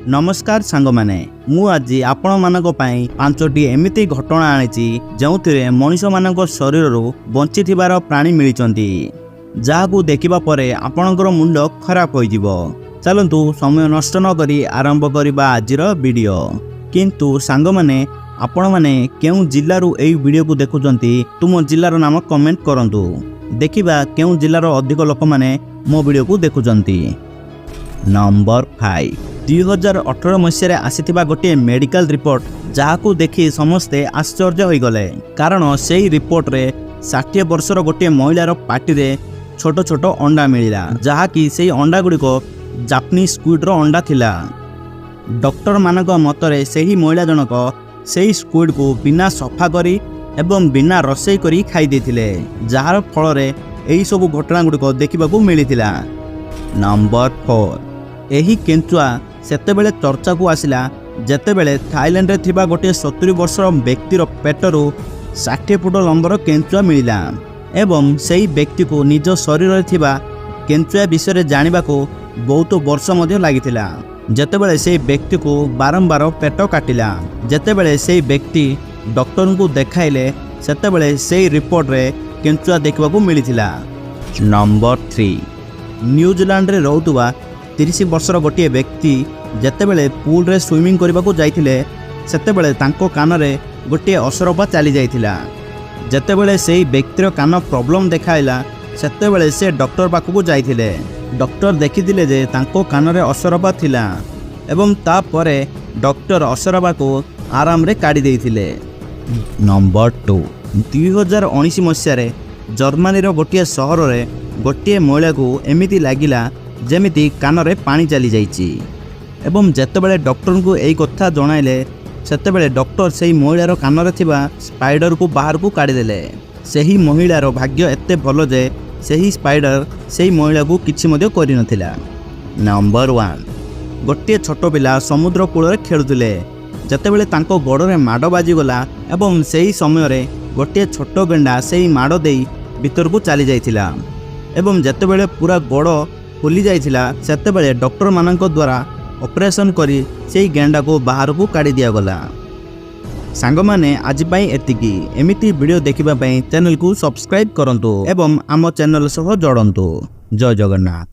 ନମସ୍କାର ସାଙ୍ଗମାନେ, ମୁଁ ଆଜି ଆପଣମାନଙ୍କ ପାଇଁ ପାଞ୍ଚଟି ଏମିତି ଘଟଣା ଆଣିଛି, ଯେଉଁଥିରେ ମଣିଷମାନଙ୍କ ଶରୀରରୁ ବଞ୍ଚିଥିବାର ପ୍ରାଣୀ ମିଳିଛନ୍ତି, ଯାହାକୁ ଦେଖିବା ପରେ ଆପଣଙ୍କର ମୁଣ୍ଡ ଖରାପ ହୋଇଯିବ। ଚାଲନ୍ତୁ, ସମୟ ନଷ୍ଟ ନ କରି ଆରମ୍ଭ କରିବା ଆଜିର ଭିଡ଼ିଓ। କିନ୍ତୁ ସାଙ୍ଗମାନେ, ଆପଣମାନେ କେଉଁ ଜିଲ୍ଲାରୁ ଏହି ଭିଡ଼ିଓକୁ ଦେଖୁଛନ୍ତି, ତୁମ ଜିଲ୍ଲାର ନାମ କମେଣ୍ଟ କରନ୍ତୁ। ଦେଖିବା କେଉଁ ଜିଲ୍ଲାର ଅଧିକ ଲୋକମାନେ ମୋ ଭିଡ଼ିଓକୁ ଦେଖୁଛନ୍ତି। ନମ୍ବର 5, 2018 ମସିହାରେ ଆସିଥିବା ଗୋଟିଏ ମେଡ଼ିକାଲ ରିପୋର୍ଟ, ଯାହାକୁ ଦେଖି ସମସ୍ତେ ଆଶ୍ଚର୍ଯ୍ୟ ହୋଇଗଲେ। କାରଣ ସେହି ରିପୋର୍ଟରେ 60 ବର୍ଷର ଗୋଟିଏ ମହିଳାର ପାଟିରେ ଛୋଟ ଛୋଟ ଅଣ୍ଡା ମିଳିଲା, ଯାହାକି ସେହି ଅଣ୍ଡା ଗୁଡ଼ିକ ଜାପାନିଜ୍ ସ୍କୁଇଡ଼ର ଅଣ୍ଡା ଥିଲା। ଡକ୍ଟରମାନଙ୍କ ମତରେ ସେହି ମହିଳା ଜଣକ ସେହି ସ୍କୁଇଡ଼କୁ ବିନା ସଫା କରି ଏବଂ ବିନା ରୋଷେଇ କରି ଖାଇ ଦେଇଥିଲେ, ଯାହାର ଫଳରେ ଏହିସବୁ ଘଟଣା ଗୁଡ଼ିକ ଦେଖିବାକୁ ମିଳିଥିଲା। ନମ୍ବର 4, ଏହି କେଞ୍ଚୁଆ ସେତେବେଳେ ଚର୍ଚ୍ଚାକୁ ଆସିଲା, ଯେତେବେଳେ ଥାଇଲାଣ୍ଡରେ ଥିବା ଗୋଟିଏ 70 ବର୍ଷର ବ୍ୟକ୍ତିର ପେଟରୁ 60 ଫୁଟ ଲମ୍ବର କେଞ୍ଚୁଆ ମିଳିଲା ଏବଂ ସେହି ବ୍ୟକ୍ତିକୁ ନିଜ ଶରୀରରେ ଥିବା କେଞ୍ଚୁଆ ବିଷୟରେ ଜାଣିବାକୁ ବହୁତ ବର୍ଷ ମଧ୍ୟ ଲାଗିଥିଲା, ଯେତେବେଳେ ସେହି ବ୍ୟକ୍ତିକୁ ବାରମ୍ବାର ପେଟ କାଟିଲା। ଯେତେବେଳେ ସେହି ବ୍ୟକ୍ତି ଡକ୍ଟରଙ୍କୁ ଦେଖାଇଲେ, ସେତେବେଳେ ସେହି ରିପୋର୍ଟରେ କେଞ୍ଚୁଆ ଦେଖିବାକୁ ମିଳିଥିଲା। ନମ୍ବର 3, ନ୍ୟୁଜିଲାଣ୍ଡରେ ରହୁଥିବା 30 ବର୍ଷର ଗୋଟିଏ ବ୍ୟକ୍ତି ଯେତେବେଳେ ପୁଲରେ ସୁଇମିଂ କରିବାକୁ ଯାଇଥିଲେ, ସେତେବେଳେ ତାଙ୍କ କାନରେ ଗୋଟିଏ ଅସରପା ଚାଲି ଯାଇଥିଲା। ଯେତେବେଳେ ସେହି ବ୍ୟକ୍ତିର କାନ ପ୍ରୋବ୍ଲେମ୍ ଦେଖାଇଲା, ସେତେବେଳେ ସେ ଡକ୍ଟର ପାଖକୁ ଯାଇଥିଲେ। ଡକ୍ଟର ଦେଖିଥିଲେ ଯେ ତାଙ୍କ କାନରେ ଅସରପା ଥିଲା ଏବଂ ତାପରେ ଡକ୍ଟର ଅସରପାକୁ ଆରାମରେ କାଢ଼ି ଦେଇଥିଲେ। ନମ୍ବର 2, 2019 ମସିହାରେ ଜର୍ମାନୀର ଗୋଟିଏ ସହରରେ ଗୋଟିଏ ମହିଳାକୁ ଏମିତି ଲାଗିଲା ଯେମିତି କାନରେ ପାଣି ଚାଲିଯାଇଛି ଏବଂ ଯେତେବେଳେ ଡକ୍ଟରଙ୍କୁ ଏହି କଥା ଜଣାଇଲେ, ସେତେବେଳେ ଡକ୍ଟର ସେହି ମହିଳାର କାନରେ ଥିବା ସ୍ପାଇଡରକୁ ବାହାରକୁ କାଢ଼ିଦେଲେ। ସେହି ମହିଳାର ଭାଗ୍ୟ ଏତେ ଭଲ ଯେ ସେହି ସ୍ପାଇଡର ସେହି ମହିଳାକୁ କିଛି ମଧ୍ୟ କରିନଥିଲା। ନମ୍ବର 1, ଗୋଟିଏ ଛୋଟ ପିଲା ସମୁଦ୍ର କୂଳରେ ଖେଳୁଥିଲେ, ଯେତେବେଳେ ତାଙ୍କ ଗୋଡ଼ରେ ମାଡ଼ ବାଜିଗଲା ଏବଂ ସେହି ସମୟରେ ଗୋଟିଏ ଛୋଟ ଗେଣ୍ଡା ସେହି ମାଡ଼ ଦେଇ ଭିତରକୁ ଚାଲି ଯାଇଥିଲା ଏବଂ ଯେତେବେଳେ ପୁରା ଗୋଡ଼ ଫୁଲି ଯାଇଥିଲା, ସେତେବେଳେ ଡକ୍ଟରମାନଙ୍କ ଦ୍ୱାରା ଅପରେସନ୍ କରି ସେହି ଗେଣ୍ଡାକୁ ବାହାରକୁ କାଢ଼ି ଦିଆଗଲା। ସାଙ୍ଗମାନେ, ଆଜି ପାଇଁ ଏତିକି। ଏମିତି ଭିଡ଼ିଓ ଦେଖିବା ପାଇଁ ଚ୍ୟାନେଲକୁ ସବସ୍କ୍ରାଇବ୍ କରନ୍ତୁ ଏବଂ ଆମ ଚ୍ୟାନେଲ ସହ ଯୋଡ଼ନ୍ତୁ। ଜୟ ଜଗନ୍ନାଥ।